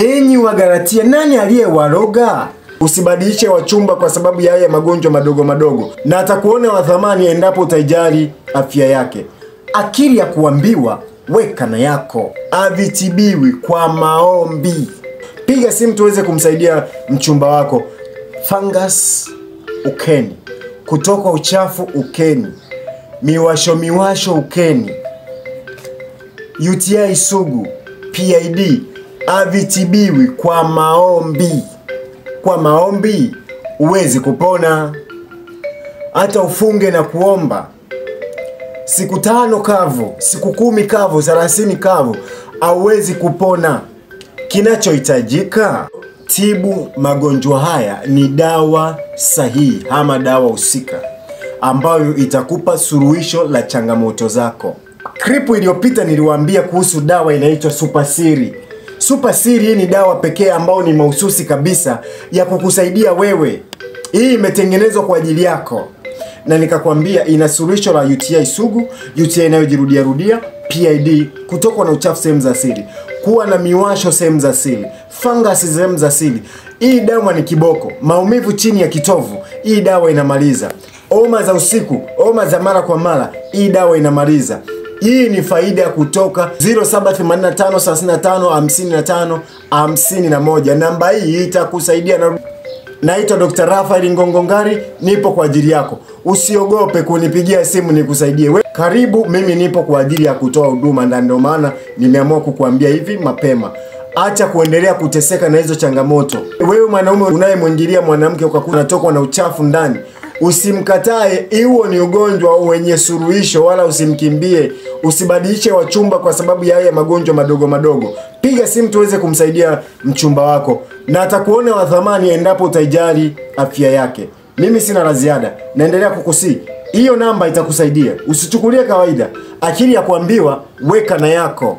Enyi Wagalatia, nani aliyewaroga? Usibadilishe wachumba kwa sababu ya haya magonjwa madogo madogo, na atakuona wa thamani endapo utaijali afya yake. Akili ya kuambiwa weka na yako, havitibiwi kwa maombi. Piga simu tuweze kumsaidia mchumba wako. Fungus ukeni, kutoka uchafu ukeni, miwasho miwasho ukeni, UTI sugu, PID, havitibiwi kwa maombi. Kwa maombi huwezi kupona. Hata ufunge na kuomba siku 5 kavu, siku 10 kavu, 30 kavu, hauwezi kupona. Kinachohitajika tibu magonjwa haya ni dawa sahihi ama dawa husika ambayo itakupa suluhisho la changamoto zako. Klipu iliyopita niliwaambia kuhusu dawa inaitwa Super Siri. Super Siri ni dawa pekee ambayo ni mahususi kabisa ya kukusaidia wewe. Hii imetengenezwa kwa ajili yako. Na nikakwambia ina suluhisho la UTI sugu, UTI inayojirudia rudia, PID, kutokwa na uchafu sehemu za siri, kuwa na miwasho sehemu za siri, fungus sehemu za siri. Hii dawa ni kiboko. Maumivu chini ya kitovu, hii dawa inamaliza. Homa za usiku, homa za mara kwa mara, hii dawa inamaliza. Hii ni faida kutoka 0785 35 55 51. Namba hii itakusaidia. Na naitwa Dr. Raphael Ngongongari, nipo kwa ajili yako. Usiogope kunipigia simu nikusaidie. Karibu, mimi nipo kwa ajili ya kutoa huduma, na ndio maana nimeamua kukuambia hivi mapema. Acha kuendelea kuteseka na hizo changamoto. Wewe mwanaume unayemwingilia mwanamke ukakuta unatokwa na uchafu ndani, usimkatae, huo ni ugonjwa wenye suluhisho, wala usimkimbie. Usibadilishe wachumba kwa sababu ya haya magonjwa madogo madogo. Piga simu tuweze kumsaidia mchumba wako, na atakuona wa thamani endapo utaijali afya yake. Mimi sina la ziada, naendelea kukusii. Hiyo namba itakusaidia. Usichukulie kawaida. Akili ya kuambiwa weka na yako.